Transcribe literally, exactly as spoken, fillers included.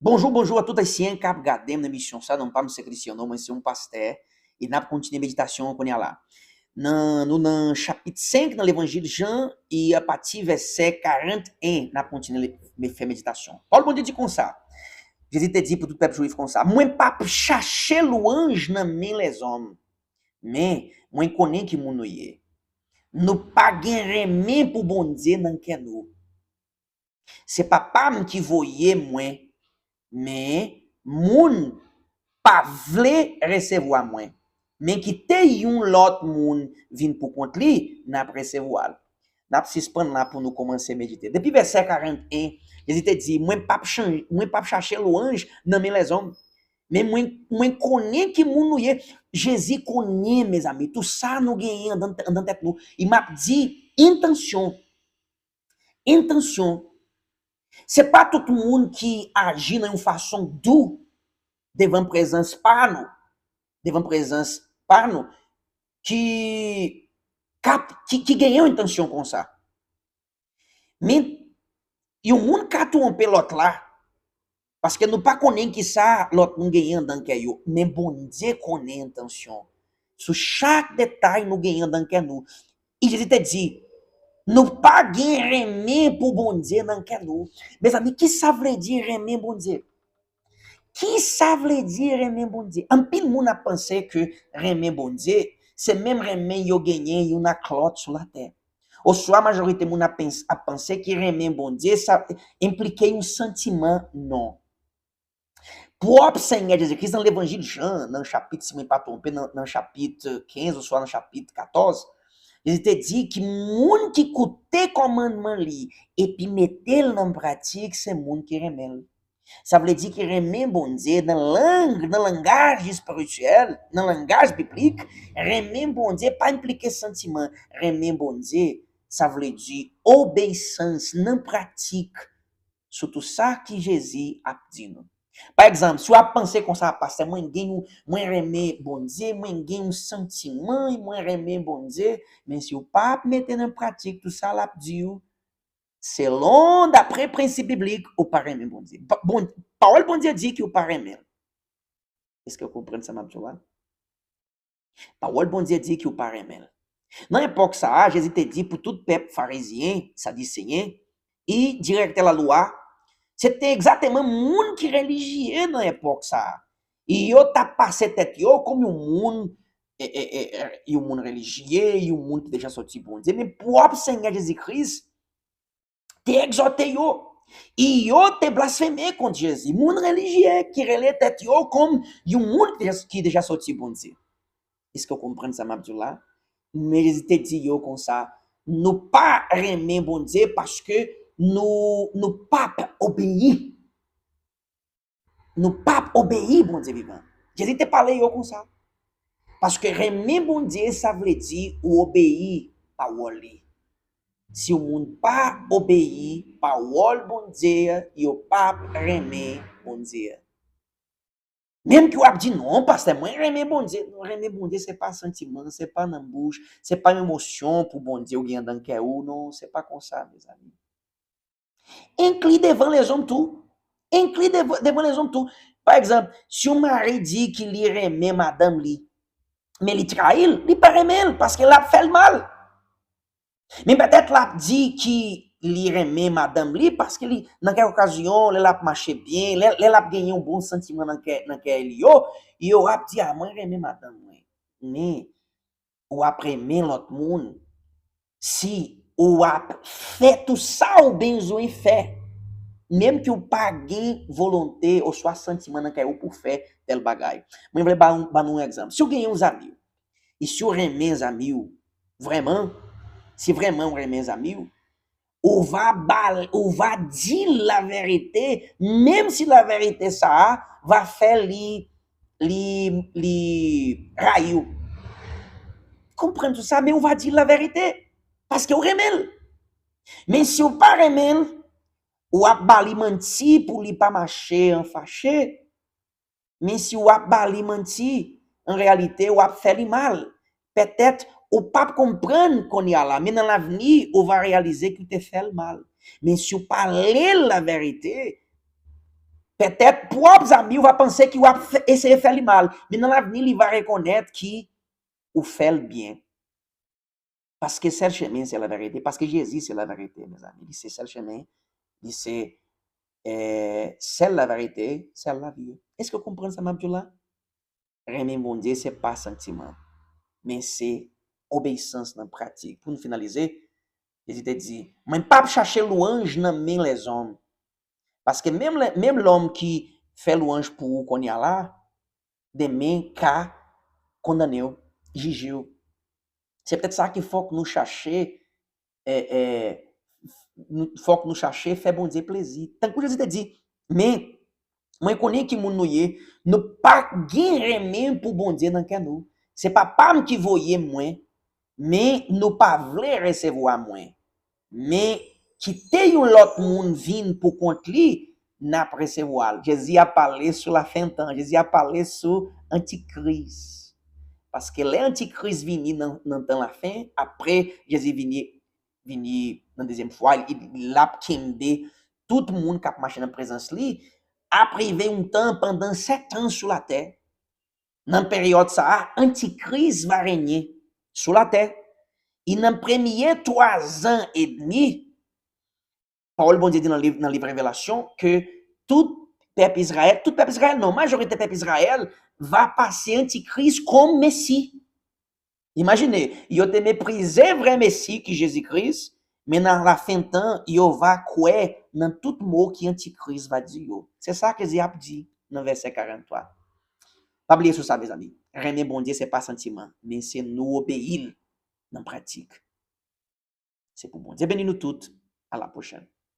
Bonjou, bonjou a tout Ayisyen k ap gade m nan emisyon sa. Non pa m se Cristiano, mwen se yon pastè, e n ap kontinye meditasyon an kounye a la. Nan, nou nan chapit senk nan Levanjil Jan, e apati vèsè karant e en, n ap kontinye le-, fè meditasyon. Pawòl Bondye di konsa, Jezi te di pou tout pèp jwif konsa, "Mwen p ap chache lwanj nan men lèzòm, men mwen konnen ki moun nou ye. Nou pa gen renmen pou Bondye nan kè nou." Se Papa m ki voye mwen, men moun pa vle resevwa mwen. Men kite yon lòt moun vin pou kont li, n ap resevwa l. N ap sispann la pou nou kòmanse medite. Depi vèsè karant e en, Jezi te di, "Mwen p ap chan-, mwen p ap chache lwanj nan men lèzòm. Men mwen, mwen konnen ki moun nou ye." Jezi konnen, mezanmi, tout sa nou genyen andan, andan tèt nou. E m ap di, entansyon, entansyon. Se pa tout moun ki aji nan yon fason dou devan prezans pa nou, devan prezans pa nou, ki, k ap, ki, ki genyen yon entansyon konsa. Men, yon moun ka twonpe lòt la, paske nou pa konnen ki sa lòt moun genyen andan kè yo, men Bondye konnen entansyon sou chak detay nou genyen andan kè nou. E Jezi te di, "Nou pa gen renmen pou Bondye nan kè nou." Mezanmi, ki sa vle di renmen Bondye? Ki sa vle di renmen Bondye? Anpil moun ap panse ke renmen Bondye, se menm renmen yo genyen youn ak lòt sou latè. Oswa majorite moun ap pens-, ap panse ki renmen Bondye, sa enplike yon santiman. Non. Pwòp Senyè Jezi Kris nan Levanjil Jan, nan chapit, si mwen pa twonpe, nan, nan chapit kenz oswa nan chapit katòz, Jezi te di ki moun ki koute kòmandman li epi mete l nan pratik, se moun ki renmen l. Sa vle di ki renmen Bondye nan lang, nan langaj espirityèl, nan langaj biblik, renmen Bondye pa enplike santiman. Renmen Bondye, sa vle di obeyisans nan pratik. Sitou sa ki Jezi ap di nou. Pa egzanp, si w ap panse konsa, "Pastè, mwen gen yon, mwen renmen Bondye, mwen gen yon santiman, mwen renmen Bondye," men si w pa ap mete nan pratik tout sa l ap di w, selon, dapre prensip biblik, ou pa renmen Bondye. Pa-, bon, pawòl Bondye di ki ou pa renmen l. Èske w konprann sa m ap di w la? Pawòl Bondye di ki ou pa renmen l. Nan epòk sa a, Jezi te di pou tout pèp farizyen, sadiseyen, e direktè lalwa, se te egzakteman moun ki relijye nan epòk sa a. E yo t ap pase tèt yo kòm yon moun, e, e, e, e, yon moun relijye, yon moun ki deja sòti Bondye. Men pwòp Senyè Jezi Kris te egzòte yo. E yo te blasfeme kont Jezi. Moun relijye ki rele tèt yo kòm yon moun ki deja, ki deja sòti Bondye. Èske w konprann sa m ap di w la? Men Jezi te di yo konsa, "Nou pa renmen Bondye paske nou, nou p ap obeyi." Nou p ap obeyi Bondye vivan. Jezi te pale yo konsa. Paske renmen Bondye, sa vle di ou obeyi pawòl li. Si yon moun pa obeyi pawòl Bondye, yo p ap renmen Bondye. Menm ke w ap di, "Non, pastè, mwen renmen Bondye." Non, renmen Bondye, se pa santiman, se pa nan bouch, se pa yon emosyon pou Bondye ou gen andan kè ou, non, se pa konsa, mezanmi. Enkli devan lezòm tou. Enkli devan, devan lezòm tou. Pa egzanp, si yon mari di ki li renmen madanm li, men li trayi l, li pa renmen l, paske l ap fè l mal. Men petèt l ap di ki li renmen madanm li, paske li, nan kèk okazyon, lè l ap mache byen, lè, lè l ap genyen yon bon santiman nan kè, nan kè li yo, yo ap di, "A, mwen renmen madanm mwen." Men, w ap renmen lòt moun si w ap fè tout sa w bezwen fè, menm ke w pa gen volonte oswa santiman nan kè w pou fè tèl bagay. Mwen vle ba, ba nou yon egzanp. Si w gen yon zanmi w, e si w renmen zanmi w, vrèman, si vrèman w renmen zanmi w, ou va ba l, ou va di l laverite, menm si laverite sa a va fè li, li, li rayi w. Konprann tout sa, men ou va di l laverite, paske ou renmen l. Men si w pa renmen l, ou ap ba li manti pou li pa mache an fache. Men si w ap ba li manti, an reyalite, w ap fè li mal. Petèt, ou p ap konprann kounye a la, men nan lavni, ou va reyalize ke w te fè l mal. Men si w pale l laverite, Petèt, pwòp zanmi w va panse ki w ap fè, eseye fè li mal, men nan lavni, li va rekonèt ki ou fè l byen. Paske sèl chemen, se laverite. Paske Jezi se laverite, mezanmi. Li se sèl chemen, li se eh, sèl laverite, sèl lavi. Èske w konprann sa m ap di w la? Renmen Bondye, se pa santiman, men se obeyisans nan pratik. Pou n finalize, Jezi te di, mwen p ap chache lwanj nan men lèzòm. Paske menm, lè, menm lòm ki fè lwanj pou ou kounye a la, demen ka kondane w, jije w. Se petèt sa ki fòk nou chache, eh, eh, nou, fòk nou chache fè Bondye plezi. Tankou Jezi te di, men, mwen konnen ki moun nou ye, nou pa gen renmen pou Bondye nan kè nou. Se Papa m ki voye mwen, men nou pa vle resevwa mwen. Men kite yon lòt moun vin pou kont li, n ap resevwa l. Jezi ap pale sou lafen tan. Jezi ap pale sou antikris. Paske lè antikris vini nan, nan tan lafen, apre Jezi vini, vini nan dezyèm fwa, li, l ap kenbe tout moun k ap mache nan prezans li, ap rive yon tan pandan sèt an sou latè. Nan peryòd sa a, antikris va renye sou latè. E nan premye twa zan edmi, pawòl Bondye di nan liv, nan liv Revelasyon, ke tout pèp Izrayèl, tout pèp Izrayèl non, majorite pèp Izrayèl va pase antikris kòm Mesi. Imajine, yo te meprize vrè Mesi ki Jezi Kris, men nan lafen tan, yo va kwè nan tout mo ki antikris va di yo. Se sa ke Jezi ap di nan vèsè karant twa. Pa bliye sou sa, mezanmi. Renmen Bondye, se pa santiman, men se nou obeyi l nan pratik. Se pou Bondye beni nou tout. A la pwochèn.